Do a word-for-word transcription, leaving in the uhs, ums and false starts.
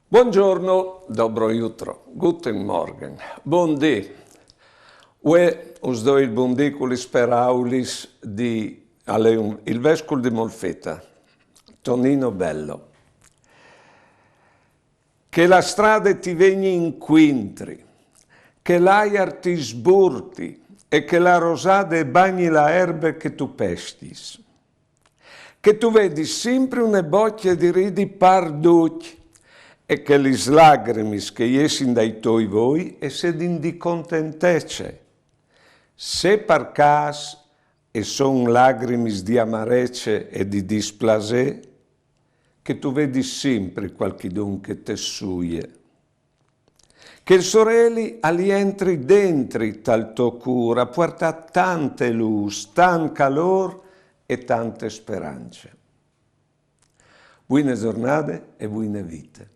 Buongiorno, dobro jutro, guten Morgen, bundì. Vuê us doi il bundì cu lis peraulis di, al è un, il vescul di Molfeta, Tonino Bello. Che la strade ti vegni incuintri, che l'aiar ti sburti e che la rosade bagni la erbe che tu pestis. Che tu vedis simpri une bocje di ridi par ducj e che lis lagrimis che jessin dai toi voi e sedin di contentece. Se par câs e son lagrimis di amarece e di displasê, che tu vedis simpri cualchidun che te suie. Che il soreli al jentri dentri tal to cûr a puartâ tante lûs, tant calôr e tante sperance. Buine zornade e buine vite.